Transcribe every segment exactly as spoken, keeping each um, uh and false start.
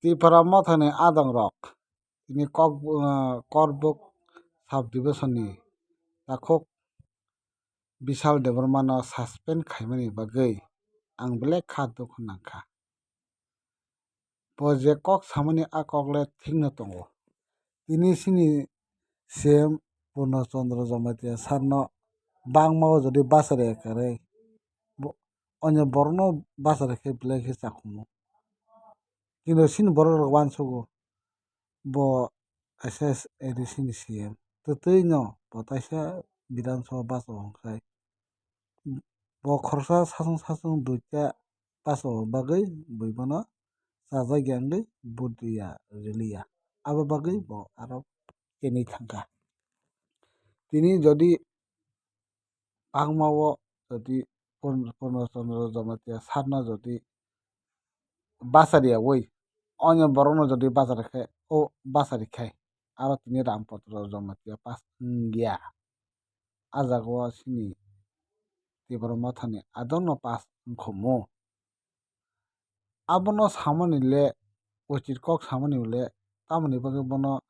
Tipra Mothani adongrok tini kok, ah, Korbuk sub-division-ni takhuk Bishal Debbarmano suspend khaimani bagwi ang belai kha dukhu nangkha. Bo je kok samani a kok le thikno tongo. Tini chini C M Purno Chandra Jamatia sir no bangma o jodi bachari kwrwi, bo, onyo borok no bachari khe belai khe chakhumu. Kintu chini borok rok uansugo bo kaisa A D C ni C M. Twtwi no bo taisa Bidhan Sabha bachao hwnkhe bo khoroksa sachwng sachwng duita bachao bagwi bui bono chajakya wngwi vote rwya, rwliya. Abo bagwi bo aro kenwi thangkha. Tini jodi bangma o jodi Purno, Purno Chandra Jamatia sir no jodi bachariyawi onyo borok no jodi bachari khe, o bachari khai aro tini Rampatro Jamatia pass wngya. A jaga o chini Tipra Mothani adongrok pass wngkhumu. Abono samani le, uchit kok samani le, tamoni bagwi bono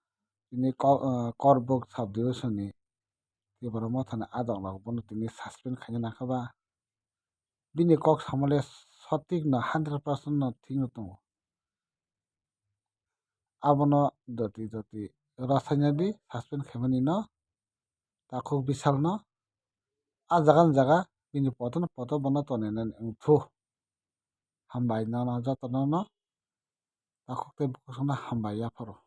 tini ko-, ah, Korbuk sub-division ni Tipra Mothani adongrok bono tini suspend khaina nangkha ba. Bini kok samo le sotik no, hundred percent no thik no tongo. Abono doti doti rwsaina di, suspend khaimani no, takhuk Bishal no. A jaga ni jaga bini poto no poto bono tonwi nani wngthu. Hambai nono jotono no, takhuk tei bukhuk no hambai yapharo.